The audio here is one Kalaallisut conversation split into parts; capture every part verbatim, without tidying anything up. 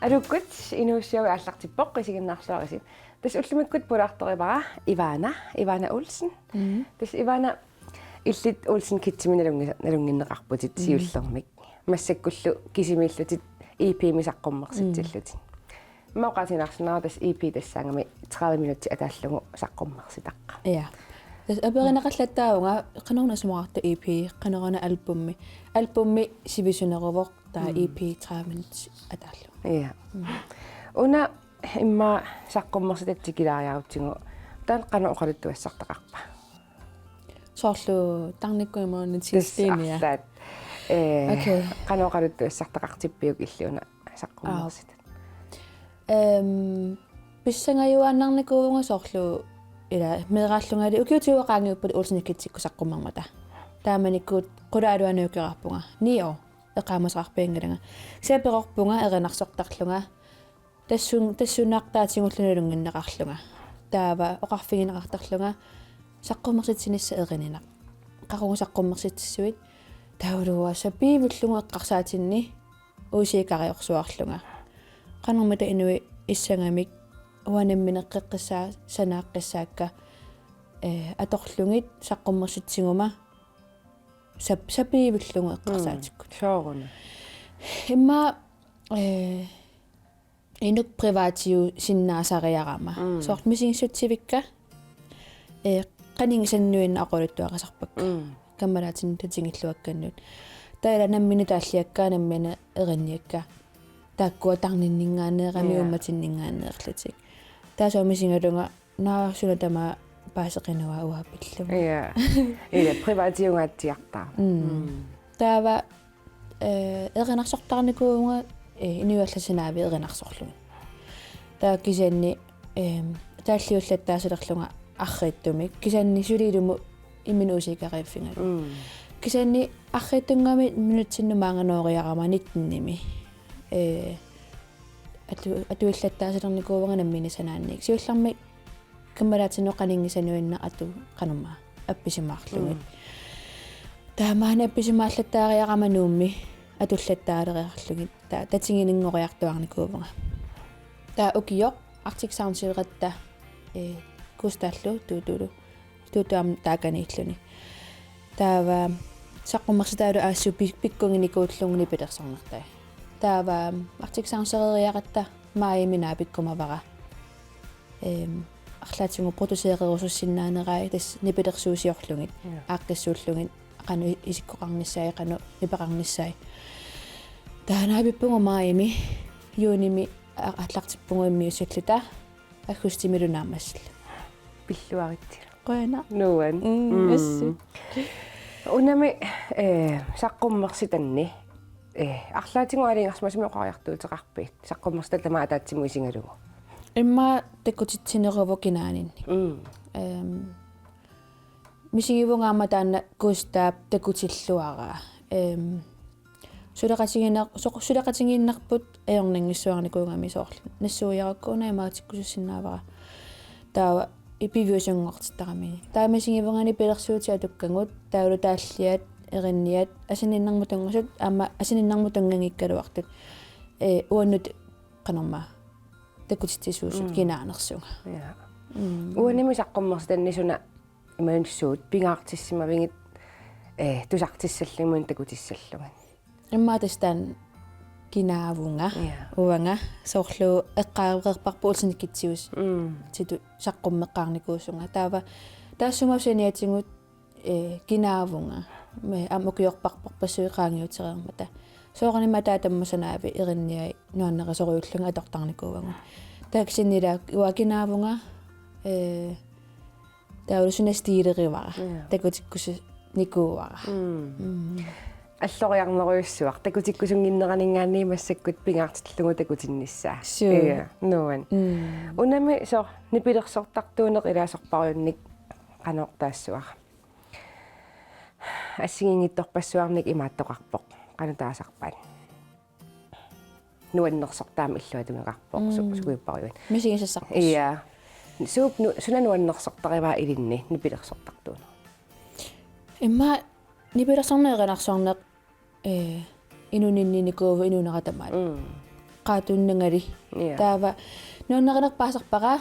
Aluukkut, inuussiavi aallartippoq, isiginnaarluarisi. Tassa ullumikkut pulaartorivara Ivana, Ivana Olsen. Mm. Tassa Ivana illit Olsen Kidsimi nalunngi-, nalunnginneqarputit. Mm. Siullermik. Massakkullu kisimiillutit E P-mi saqqummersitsillutit. Mm. Imma oqaatigineqarsinnaavara tassa E P tassaagami tredive minutsit ataallugu saqqummersitaqaaq. Ja. Tassa aperineqallattaavunga qanoruna isumaqartoq E P, qanoruna albumi. Albumi sivisuneruvoq taava, mm, E P tredive minutsit ataallugu. Ja. Mm. Una imma saqqummersitatsigut ilaariarutsigu taanna qanoq oqaluttuassartaqarpa? Soorlu tarnikkut imaluunniit tassa Christine, ja. Arlaat. Ee, okay. Qanoq oqaluttuassartaqartippiuk illit una saqqummersitat? Aap. Ehm, pissangajuaannarnikuuvunga soorlu ila meeraallungali ukiut tyve qaangiuppata Olsen Kidsikkut saqqummermata. Taamanikkut qulaaluanut ukioqarpunga. Ni-oo, eqqaamasaqarpiannginnama. Kisianni perorpunga erinarsortarlunga. Tassun-, tassunnaartaatigullu nalunnginneqarlunga. Taava oqarfigineqartarlunga saqqummersitsinissaq erininaq. Qaqugu saqqummersitsissuit? Taavalu uanga sapiivillugu eqqarsaatinni uusiikariorsuarlunga. Qanormita inuit issagamik uanga nammineq eqqissaa-, sanaaqqissaakka, eh, atorlugit saqqummersitsiguma sap-, sapiivillugu eqqarsaatikkut. Mm, sooruna? Imma, eh, inuk privatiusinnaasariarama. Mm. Soorlu misigissutsivikka, eh, qanigisannguinnaq oqaluttuarisarpakka. Mm. Kammalaatinut tatigilluakkannut. Taava ila nammineq taalliakka, nammineq erinniakka. Taakkua tarninninngaanneeramik, ja, uummatinninngaanneerlutik. Taava soorlu misigalunga, naa, suna tamaat paaseqinua uanga pillugu. Ja. Ila privatiungaatsiartarpoq. Mm. Mm. Taava, eh, erinarsortarnikuuvunga, eh, inuit allat sinaavit erinarsorlugit. Taava kisianni, ehm, taalliullattaasilerlunga arriitsumik. Kisianni suli ilumut imminut uusiikariuffigalugu. Mm. Kisianni arriitsunnguamik minutsinnut maanga nooriarama nittenimi. Eh, atu-, atuillattaasilernikuuvunga nammineq sanaannik. Siullermik kammalaatinut qanigisannguinnaq atu qanormaa appisimaarlugit. Mm. Taava maani appisimaallattaariarama Nuummi atullattaaleriarlugit. Taava tatiginninngoriartuaarnikuuvunga. Taava ukioq Arctic Soundseratta, eh, Gustavallu Tuutulu. Tuutu aamma taakaniilluni. Taava saqqummersitaalu assut pi-, pikkuginikuullugu nipilersornertai. Taava Arctic Soundseriaratta maajimi naapikkumavara. Ehm, arlaatigut producererusussinnaanerai tassa nipilersuusiorlugit, ja, aaqqissuullugit, qanoq isikkoqarnissaat, qanoq nipeqarnissaat. Taava naapippugut maajimi, juunimi a-, aallartippugut immiussilluta, aggustimilu naammassilluta. Pilluaritsi. Qujanaq. Nuann'. Mm, mm. Assut. Unami, eh, saqqummersitanni, eh, arlaatigut aalajangersimasumik oqariartuuteqarpit? Saqqummersitat tamaat ataatsimut isigalugu. Immaqa takutitsineruvoq kinaaninni. Mm. Ehm, misigivunga aamma taanna Gustav takutilluaraa. Ehm, suleqatigiinner-, soq-, suleqatigiinnerput ajornanngissuarnikuugami soorlu. Nassuiarakku una imaatikkusussinnaavara. Taava i-, piviusunngortittarami. Taava misigivunga nipilersuutit atukkagut, taavalu taalliat, erinniat, asaninnermut tunngasut, aamma asaninnermut tunngagikkaluartut. Eh, uannut qanormaa takutitsisuusut, mm, kinaanersunga. Ja. Mm. Uanimi saqqummersitanni suna imaluunniit suut pingaartissimavigit, eh, tusartissallugit, takutissallugit? Immaqa tassa taanna kinaavunga, ja, uanga, soorlu eqqaaveerparput Olsen Kidsip, mm, titu saqqummeqqaarnikuusunga. Taava taassuma saniatigut, eh, kinaavunga. Me aamma ukiorparparpassuit qaangiutereermata. Soorunami ataata aamma sanaavi erinniai nuannarisorujussuullugit atortarnikuuagut. Taava kisianni ila uanga kinaavunga, eh, taavalu suna stiilerivara. Ja. Takutikkusunikuuara. Mm. Mm. Alloriarnerujussuaq. Takutikkusunnginneraninngaanniit massakkut pingaartillugu takutinnissaa. Suu. Ja, nuann'. Mm. Unami soorlu nipilersortartuuneq ilaasorpassuarnik qanoq taassavara? Assigiinngitsorpassuarnik imaattoqarpoq. Qanoq taasarpaat? Nuannersortaa illuatungeqarpoq, su-, mm, sukujuppariuit. Misigisassarput. Ja. Suup nu-, suna nuannersortarivaa ilinni nipilersortartuuneq? Immaqa nipilersorneq erinarsorneq, eh, inuuninniinnikuuvoq inuunera tamaat. Mm. qaatunnangali. Ja. Taava nuannarinerpaasarpara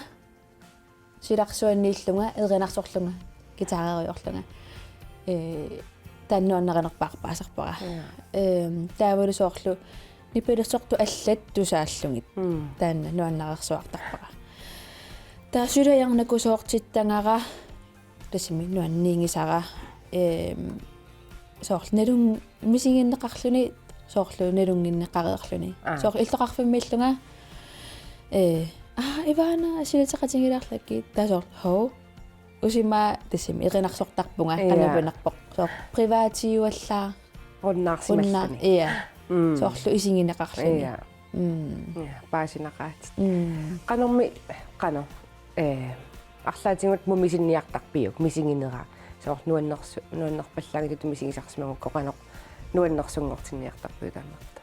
silarsuanniillunga, erinarsorlunga, guitareeriorlunga. Ee, taanna nuannarinerpaasarpara. Ja. Ehm, taavalu soorlu nipilersortut allat tusaallugit. Mm. Taanna nuannarersuartarpara. Taava sulajannaku soortittagara, tassami nuanniigisara, ehm, soorlu nalun-, misiginneqarluni, soorlu nalunnginneqareerluni. Aa. Soorlu illoqarfimmiillunga, ee, aa, Ivana, silateqatigilaarlakkit, taava soorlu, hov. Usima tassami erinarsortarpunga, ja, qanoq pinerpoq. Soorlu privaatiuallaarunnaarsimalluni. Unna-, ja. Mm. Soorlu isigineqarluni. Ja. Mm. Ja, paasinaqaatit. Mm. Qanormi, qanoq, ee, arlaatigut mumisinniartarpiuk, misiginera. Soorlu nuannersu-, nuannerpallaanngitsutut misigisarsimagukku qanoq nuannersunngortinniartarpiuk taamaattut.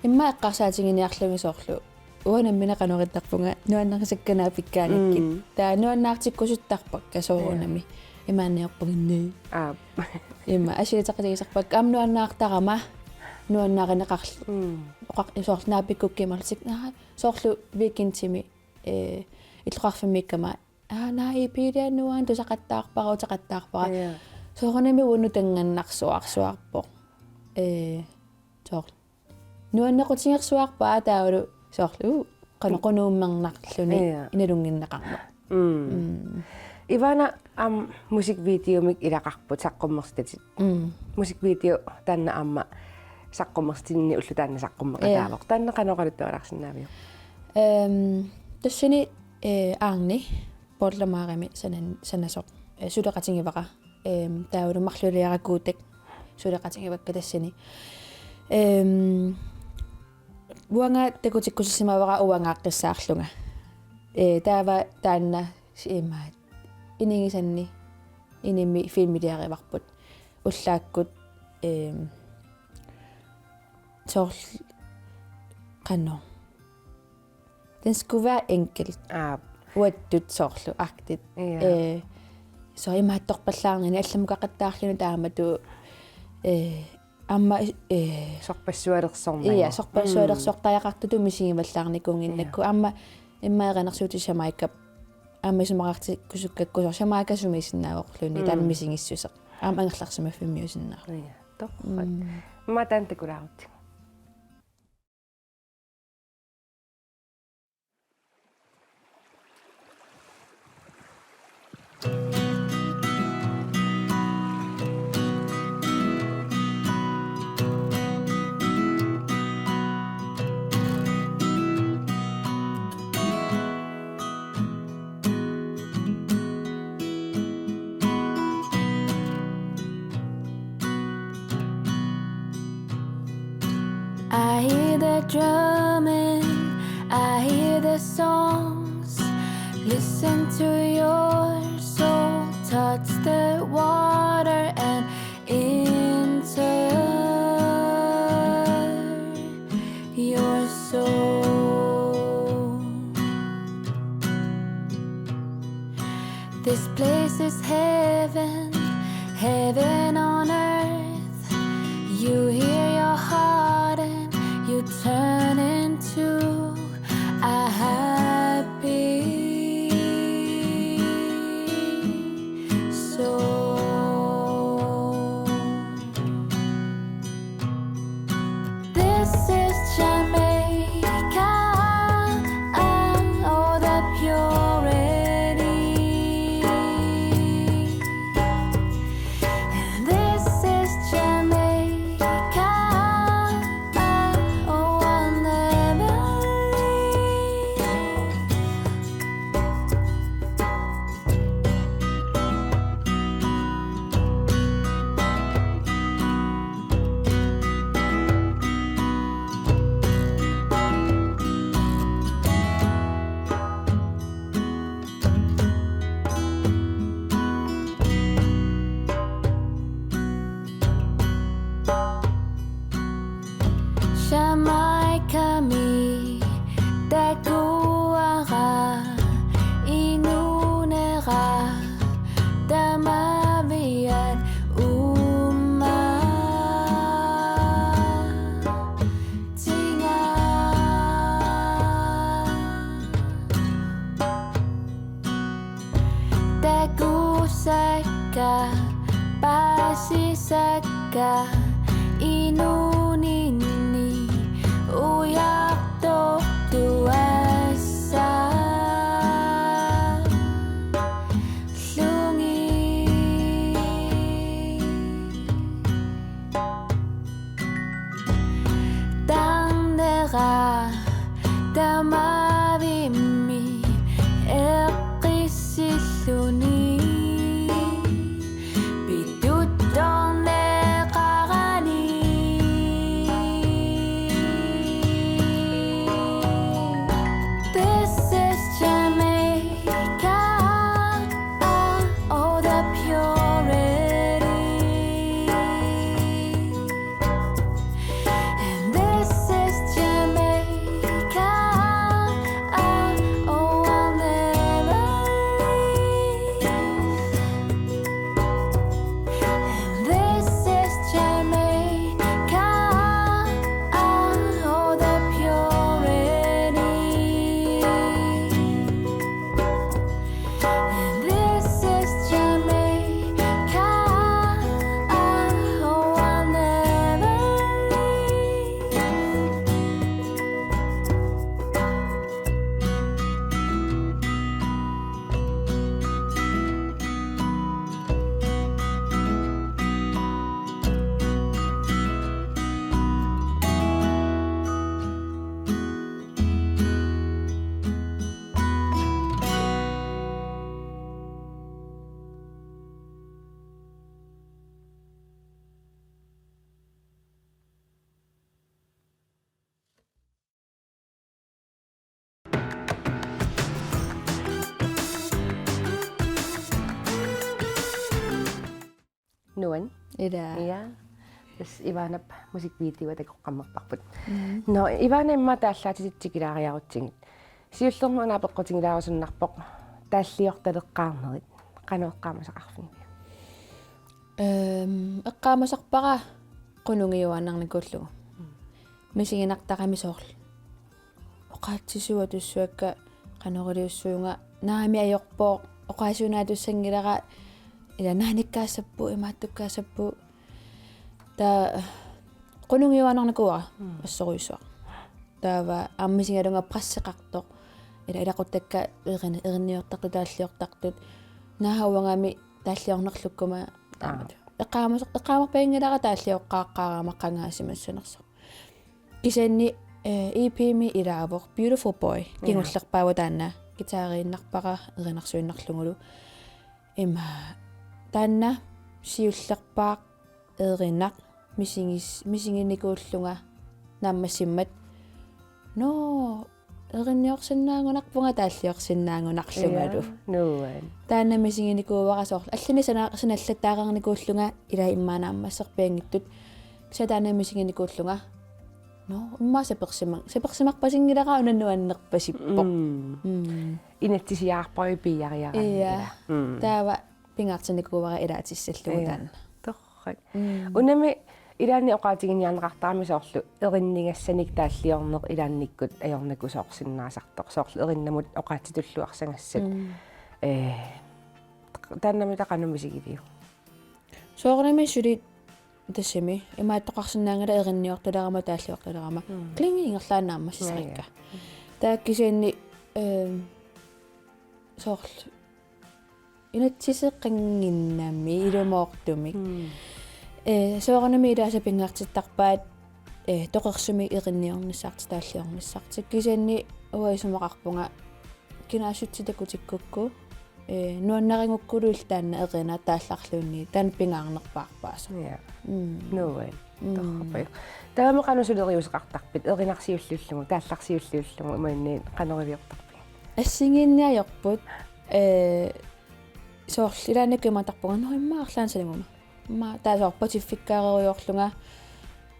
Immaqa eqqarsaatiginiarlunga soorlu uanga nammineq qanoq ittarpunga nuannarisakka naapikkaangakkit. Mm. Taava nuannaartikkusuttarpakka soorunami. Ja. Imaanniorpunga inni. Aap. Immaqa assigiiaqatigisarpakka aamma nuannaartarama nuannarineqarl-. Mm. Oqar-, soorlu naapikkukkumaarlutik. Aa, soorlu weekendimi, ee, illoqarfimmiikkama. Aa, naa, E P-lianuan tusaqattaarpara, utaqattaarpara. Ja. Soorunami uunga tanngannarsuarsuarpoq. Ee, soorlu nuannequtigersuarpaa taavalu soorlu, uu, qanoq qunuummernarluni, ja, nalunnginneqarneq. Mm. Mm. Ivana, aamma musikvideomik ilaqarput saqqummersitatit. Mm. Musikvideo taanna aamma saqqummersitinninni ulloq taanna saqqummeqataavoq. Ja. Taanna qanoq oqaluttualaarsinnaaviuk? Ehm, tassani, eh, Arne, Paul Lamarimi sanan-, sanasoq, eh, suleqatigivara. Ehm, taavalu marluliara Kuutak suleqatigivakka tassani. Ehm, uanga takutikkusussimavara uangaaqqissaarlunga. Ee, taava taanna si-, imaat, inigisanni, inimi filmiliarivarput. Ullaakkut, ehm, soorlu, qanoq. Den skulle være enkel. Aap. Uattut soorlu agtigt. Ja. Ee, soorlu imaattorpallaarnini allamukaqattaarluni taamatut, ee, aamma, ee, sorpassualersornagu. Ja, sorpassualersortariaqartutut misigivallaarnikuunnginnakku. Ja. Aamma immaqa erinarsuutit Jamaica. Aamma isumaqartikkusukkakku soorlu Jamaica sumiisinnaavoqluni, mm, taanna misigissuseq. Aamma angerlarsimaffimmiusinnaavoq. Ja, torrak. Mm. Immaqa taanna takulaarutsigu. I hear the drumming, I hear the songs. Listen to your soul, touch the water and enter your soul. This place is heaven, heaven on earth. You hear your heart and you turn into a happy soul. This is Jamaica, oh, the purity. And this is Jamaica, oh, I'll never leave. Jamaica-mi takuara inunera tamaviat uummatinga. Inuuninni ujartortuassallugit. Tarnera tamavimmi eqqissilluni. Pituttorneqarani. This is Jamaica. Oh, the purity. And this is Jamaica. Oh, I'll never leave. And this is Jamaica. Oh, the purity. And this is Jamaica. Oh, I'll never leave. Nuan. Ila. Ja. Tassa Ivanap musikvideoa takoqqammerparput. Mm. Nå, Ivana, immaqa taallaatitut tikilaariarutsigit. Siullermik una apeqqutigilaarusunnarpoq taalliortaleqqaarnerit. Qanoq eqqaamasaqarfigiviuk? Ehm, eqqaamasarpara qunugiuaannarnikuullugu. Mm. Misiginartarami soorlu. Oqaatsisuutussuakka qanoriliussuunga naamik ajorpoq oqaasiunaatussanngilara ila naanikkaassapput imaattukkaassapput. Taava qunugiuaannarnikuuara. Mm. Assorujussuaq. Taava aamma misigalunga presseqartoq. Ila ilaquttakka erin-, erinniortartut taalliortartut. Naagga uangami taalliornerlukkuma. Aa. Eqqaamas-, eqqaamarpaginngilara taallioqqaaqqaarama qangaasimassanersoq. Kisianni, eh, E P-mi ilaavoq Beautiful Boy. Ja. Kingullerpaavoq taanna. Guitariinnarpara erinarsuinnarlugulu. Ima taanna siullerpaaq erinaq misigis-, misiginikuullunga naammassimmat. Nå, erinniorsinnaagunarpunga taalliorsinnaagunarlungalu. Ja, nuan. Taanna misiginikuuara soorlu. Allanik sana-, sanallattaareernikuullunga ila immaqa naammasserpianngitsut. Kisianni taanna misiginikuullunga. Nå, immaqa sapersima-, sapersimarpasinngilara una nuannerpasippoq. Mm. Mm. Inatsisiarpara piiariarami. Ja. Ila. Mm. Taava pingaartinnikuuara ilaatissallugu. Ja. Taanna. Torrak. Mm. Unami ilaanni oqaatiginiarneqartarami soorlu erinnigassanik taalliorneq ilaannikkut ajornakusoorsinnaasartoq. Soorlu erinnamut oqaatsitulluarsagassat. Mm. Eh, taannami taava qanoq misigiviuk? Soorunami suli tassami imaattoqarsinnaanngilaq erinniortalerama taalliortalerama. Mm. Klingi ingerlaannaq naammassisarikka. Ja, ja. Taava kisianni, ehm, soorlu inatsiseqannginnami ilumoortumik. Mm. Eh, soorunami ilaasa pingaartittarpaat, eh, toqorsumik erinniornissartik taalliornissartik. Kisianni uanga isumaqarpunga kinaassutsip takutikkukku, eh, nuannarigukkuluillu taanna erinaq taallarluunniit taanna pingaarnerpaarpaasoq. Ja. Mm. Nuan. Mm. Torrak. Taavami qanoq suleriuseqartarpit, erinaq siulliullugu, taallar siulliullugu, imaanni qanoriliortarpigit? Assigiinniarput, eh, soorlu ilaannikkut imaattarpunga, nå immaqa arlaannik salimuma. Immaqa taava soorlu patiffikkaarerujoorlunga,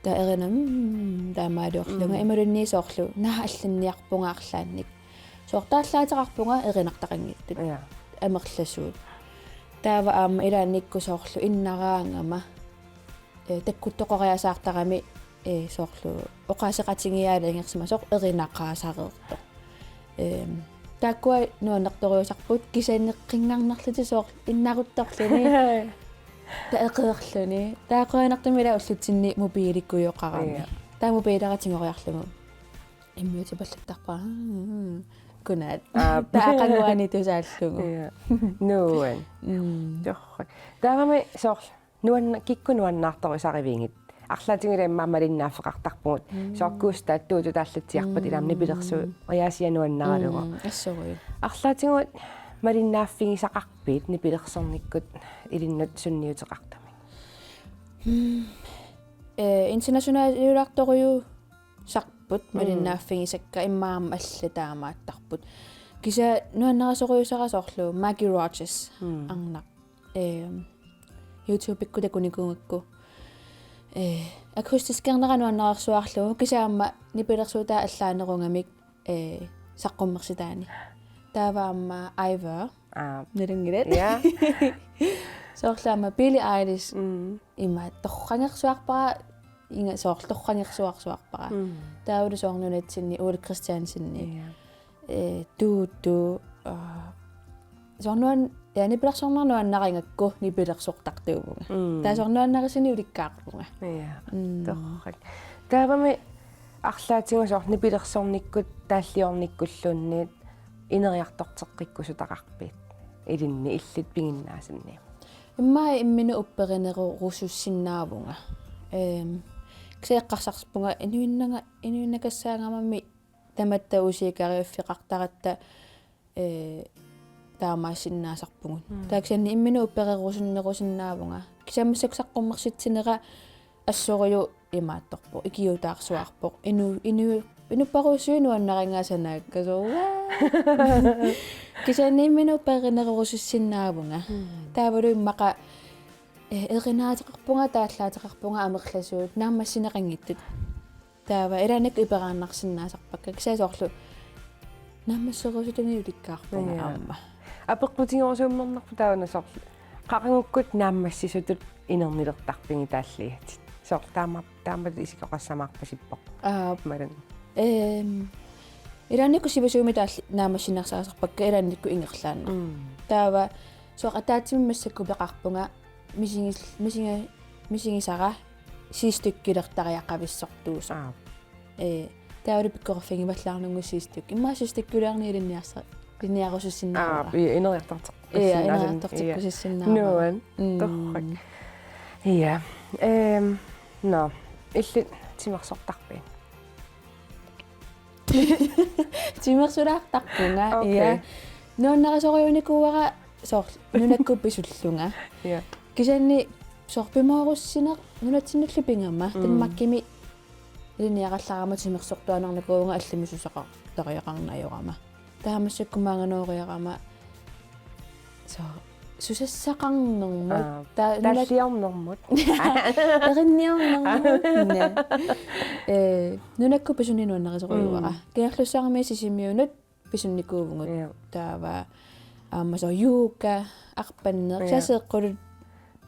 taava erinaq, mm, taamaaliorlunga, mm, imaluunniit soorlu, naagga allanniarpunga arlaannik. Soorlu taallaateqarpunga erinartaqanngitsut. Ja. Amerlasuut. Taava aamma ilaannikkut soorlu innaraangama, eh, takkuttoqoriasaartarami, eh, soorlu oqaaseqatigiiaalaanngersima soorlu erinaqaasareertoq. Ehm, taakkua nuannertorujuusarput kisianni qinngarnerlutik soorlu innaruttorluni. Taava eqeerluni. Taava qujanartumik ila ullutsinni mobiilikkujoqarami. Ja. Taava mobiilera tigoriarlugu. Immiutipallattarpara. Godnat. Aa. Taava aqaguani tusaallugu. Ja. Nuan. Mm. Torrak. Taavami soorlu nuanna-, kikkut nuannaartorusarivigit. Arlaatigut immaqa malinnaaffeqartarpugut. Mm. Soorlu Gustav Tuutut aallatsiarpat, mm, ilami nipilersuut, Aasiaat nuannaralugu. Mm, assorujuk. Arlaatigut malinnaaffigisaqarpit nipilersornikkut ilinnut sunniuteqartumik? Mm. Eh, internationaliulaartorujussuusarput, mm, malinnaaffigisakka, immaqa aamma allat taamaattarput. Kisianni nuannarisorujussuusara soorlu Maggie Rogers, mm, arnaq. Ehm, YouTube-ikkut takunikuugakku. Eh, akustiskernera nuannarersuarlugu, kisianni aamma nipilersuutaa allaanerugamik, eh, saqqummersitaani. Taava aamma Eivør. Aa. Nalunngilat. Ja. Soorlu aamma Billie Eilish. Mm. Ima torragersuarpara, inga soorlu torragersuarsuarpara. Mm. Taavalu soorlu nunatsinni Ole Kristiansen. Ja. Eh, Tutu, aa, soorlu nuan-, ja, nipilersorneq nuannarigakku nipilersortartuuvunga. Mm. Taava soorlu nuannarisunik ulikkaarpunga. Ja, mm, torrak. Taavami arlaatigut soorlu nipilersornikkut taalliornikkulluunniit ineriartorteqqikkusutaqarpit ilinni illit piginnaasunni? Immaqa imminut upperinerusussinnaavunga. Ehm, kisianni eqqarsarpunga inuinnanga-, inuinnakassaagamami tamatta usikariuffeqartaratta, eh, taamaassinnaasarpugut. Mm. Taava kisianni imminut uppererusunnerusinnaavunga. Kisianni massakkut saqqummersitsinera assorujuk imaattorpoq, ikiuutaarsuarpoq. Inu-, inu-, inupparujussuit nuannarigaat sanaakka soorlu. Kisianni imminut upperinerusussinnaavunga. Mm. Taavalu immaqa, eh, erinaateqarpunga, taallaateqarpunga amerlasuut, naammassineqanngitsut. Taava ilaannikkut iperaannarsinnaasarpakka. Kisianni soorlu naammasserusutunik ulikkaarpunga. Ja. Aamma. Apeqqutigerusuummernarpoq taanna soorlu. Qaqugukkut naammassisutut inernilertarpigit taalliatit. Soorlu taama, taamatut isikkoqassamaarpasippoq. Aap. Imaluunniit. Ehm, ilaannikkut sivisuumik taalli-, naammassinnaasaasarpakka ilaannikkut ingerlaannaq. Mm. Taava soorlu ataatsimut massakkut peqarpunga misigis-, misiga-, misigisara siistukkilertariaqavissortuusoq. Aap. Ee, taavalu pikkoriffigivallaarnunga siistuk. Immaqa siistukkiuliarneq ilinniarsa-, ilinniarusussinnaavara. Aap, ja, ineriartorteq-, ee, ja, ineriartorteqqusissinnaavara. Nuan, mm, torrak. Ja. Ehm, nå, illit timersortarpit? Timersulaartarpunga, okay, ja. Nuannarisorujussuunikuuara soorlu nunakkut pisullunga. Ja. Kisianni soorlu pimoorussineq nunatsinnullu pigama. Mm. Danmarkimi ilinniarallarama timersortuaannarnikuuvunga allamik susassaqartariaqarneq ajorama. Taava massakkut maanga nooriarama. Soorlu susassaqarnermut. Aa, ta-, nunak-, taalliornermut. Erinniornermut. Naa. Ee, nunakkut pisunik nuannarisorujuuara. Mm. Kangerlussuarmi Sisimiunut pisunnikuuvugut. Ja. Taava aamma soorlu yoga, arpanneq, ja, saseeqqulut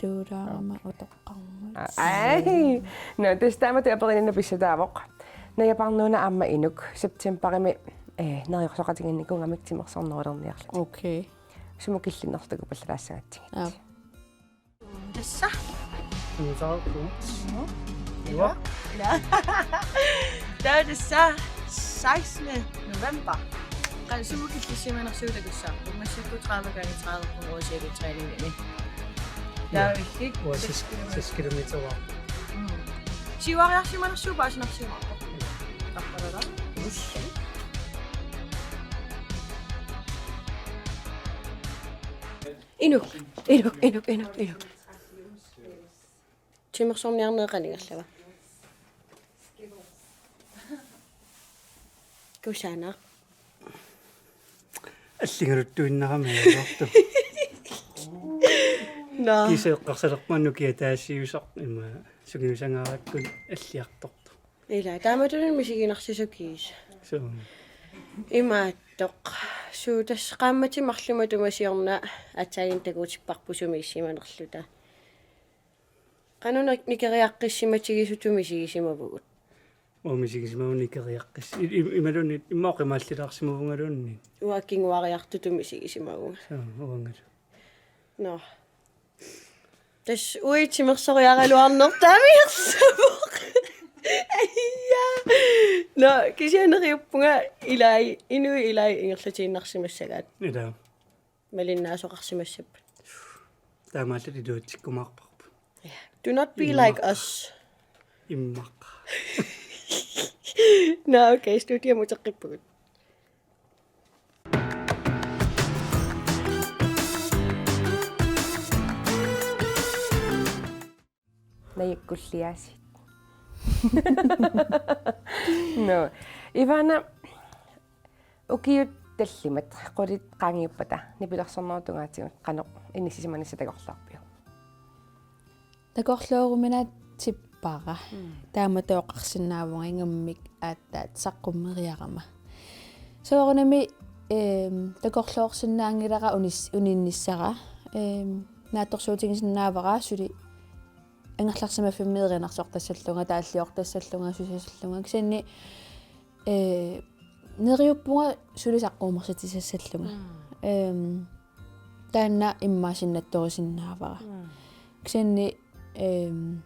tuulaarama utoqqarnut. Aa, ai. Nå, tassa taamatut aperininni pissutaavoq. Najaparnuuna aamma inuk septemberimi, eh, neriorsoqatigiinnikuugamik timersornerulerniarlutik. Okay. Sumut killinnerlugu pallalaassagatsigit. Aap. Tassa. Sumisaarpu. Mhm. Iva. Ila. Taava tassa sekstende november. Qanoq sumut killissimanersugut takussavarput. Massakkut tredive gange tredive punkt otte træningi. Taava illit. Uanga seks, seks kilometer. Mm. Siuariarsimanersugut paasinarsimaarpoq. Tappalala. Us. Inuk, inuk, inuk, inuk, inuk. Timersorniarneq qanigallava? Kusanaq. Alligaluttuinnarami ajortu. Nå. Kiisa eqqarsalerpunga ukiaq ataasiusoq ima sungiusangaarakku alliartortoq. Ila, taamatullu misiginarsisoq kiisa. Suu. Imaattoq. Suu, tassa qaammatit marluk matuma siorna aatsaannguaq takuutipparput sumiissimanerluta. Qanoq nikeriaqqissimatigisutut misigisimavugut? Uanga misigisimavunga nikeriaqqis-, i-, i-, imaluunniit immaqa oqimaallilaarsimavungaluunniit. Uanga kinguariartutut misigisimavunga. Suu, uangalu. Nå. Tassa uagut timersoriaraluarneq taamiarsavoq. Aja. Nå, kisianni neriuppunga ilai, inuit ilai ingerlatiinnarsimassagaat. Ila. Malinnaasoqarsimassappat. Taamaallaat iluatsikkumaarparput. Do not be like us. Immaqa. Nå, okay, studiamut uteqqippugut. Najakkulliaasiit. Nå. Ivana, ukiut tallimat, qulit qaangiuppata, nipilersornerup tungaatigut qanoq inissisimanissaq takorloorpiuk? Takorlooruminaatsippara. Mm. Taamatut oqarsinnaavunga ingammik aatsaat saqqummeriarama. Soorunami, ehm, takorloorsinnaanngilara unis-, uninnissara. Ehm, naatsorsuutigisinnaavara suli angerlarsimaffimmi erinarsortassallunga, taalliortassallunga, susasallunga. Kisianni, eh, neriuppunga suli saqqummersitsisassallunga. Mm. Ehm, taanna immaqa sinnattorisinnaavara. Mm. Kisianni, ehm,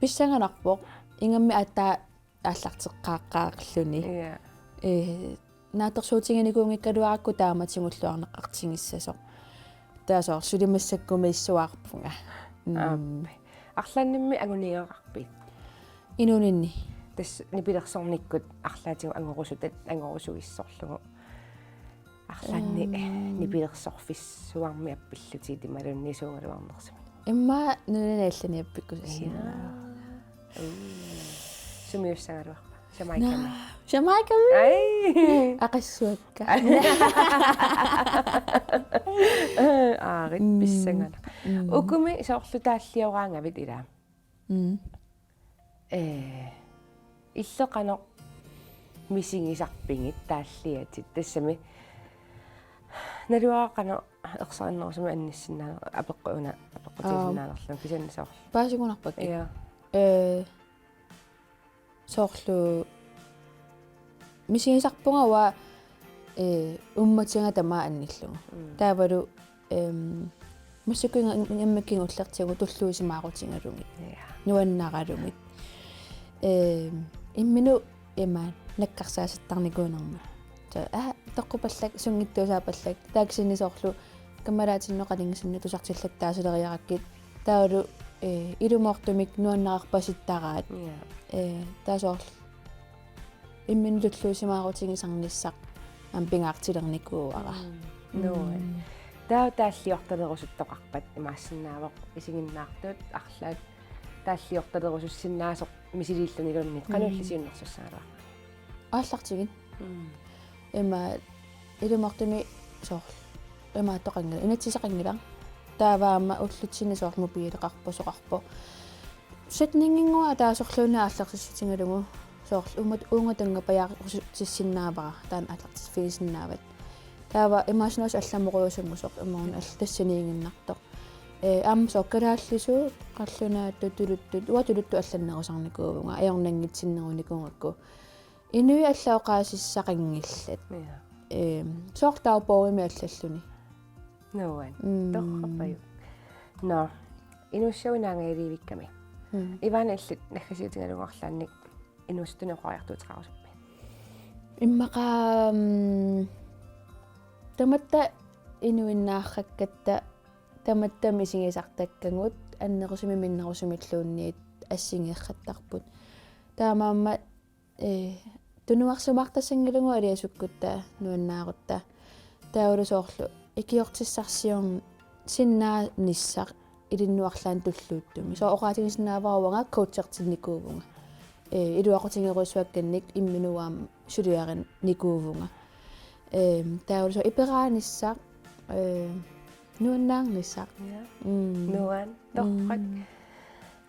pissanganarpoq. Ingammik aatsaat aallarteqqaaqqaarluni. Ja. Eh, naatsorsuutiginikuunngikkaluarakku taama tigulluarneqartigissasoq. Taava soorlu suli massakkumiissuarpunga. Mm. Aap. Arlaannimmi anguniagaqarpit? Inuuninni. Tassa nipilersornikkut arlaatigut angorusutat, angorusugissorlugu. Arlaanni, mm, nipilersorfissuarmik appillutit imaluunniit suugaluarnersumik? Immaqa nunani allani appikkusussaagaluarlunga. Uu. Sumiussagaluarpa? Jamaicami. Naa, Jamaicami. Ai. Aqassuakka. Aarit, mm, pissanganaq. Mm. Ukumi soorlu taallioraangavit ilaa. Mm. Ee, illit qanoq misigisarpigit taalliatit, tassami naluara qanoq ersarinnerusumik annissinnaaneq, apeqqut una apeqqutigisinnaanngilaq, kisianni soorlu. Paasigunarpakka. Ja. Ee, soorlu misigisarpunga uanga, ee, uummatiga tamaat annillugu. Mm. Taavalu, ehm, massakkut inga-, ingammik kingullertigut tulluusimaarutigalugit. Ja. Nuannaralugit. Ehm, imminut ima nakkarsaasittarnikuunerma. Taava, aa, toqqupallak, sunngitsuusaapallak. Taava kisianni soorlu kammalaatinut qanigisinnut tusartillattaassaleriarakkit. Taavalu, eh, ilumoortumik nuannarpasittaraat. Ja. Eh, taava soorlu imminut tulluusimaarutigisarnissaq aamma pingaartilernikuuara. Mm. Nuann'. Mm. Taava taalliortalerusuttoqarpat imaassinnaavoq isiginnaartut arlaat taalliortalerusussinnaasoq misiliilluniluunniit, qanoq, mm, illit siunnersussagaluarpit? Aallartigit. Mm. Ima ilumoortumik soorlu imaattoqanngilaq, inatsisaqanngilaq. Taava aamma ullutsinni soorlu mobileqarpoq, soqarpoq. Sætninginngua ataasorluunniit aallartissutigalugu soorlu uunga, uunga tungapajaarusutissinnaavara, taanna aallartiffigisinnaavat. Taava imaassinnaavoq allamut oqaluusunngusoq, imaluunniit alla tassaniiginnartoq. Ee, aamma soorlu kalaallisut, qallunaatut, tuluttut, uanga tuluttut allannerusarnikuuvunga, ajornanngitsinnerunikuugakku. Inuit allat oqaasissaqanngillat. Ja. Ehm, soorlu dagbogimi allalluni. Nuann'. Mm. Torrappajuk. Nå, inuussutut naangajalivikkami. Mm. Ivana, illit naggasiutigalugu arlaannik inuusuttunik oqariartuuteqarusuppit? Immaqa, mm, tamatta inuinnaarrakkatta, tamatta misigisartakkagut annerusumik minnerusumilluunniit assigiiaattarput. Taamaammat, eh, tunuarsumaartassanngilagut aliasukkutta nuannaarutta. Taavalu soorlu ikiortissarsiorn-, sinnaanissaq ilinnut arlaannut tulluuttumik. Soorlu oqaatigisinnaavara uanga coachertinnikuuvunga. Eh, iluaqutigerujussuakkannik imminut aamma suliarinikuuvunga. Ehm, taavalu soorlu iperaanissaq, eh, nuannaarnissaq. Ja. Mm. Nuann', torrak. Mm.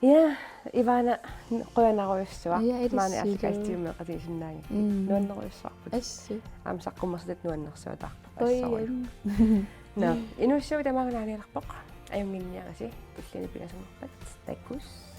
Ja, Ivana, qujanarujussuaq. Ja, ilissulu. Maani aallakaatitsimik meeqqatigisinnaagakkit. Mm. Nuannerujussuarput. Assut. Aamma saqqummersitatit nuannersuataarput. Qujan. Assorujussuaq. Nå, inuussutut tamaanga naanialerpoq. Ajunnginniarisi, tulliani pingasunngorpat. Takuss'.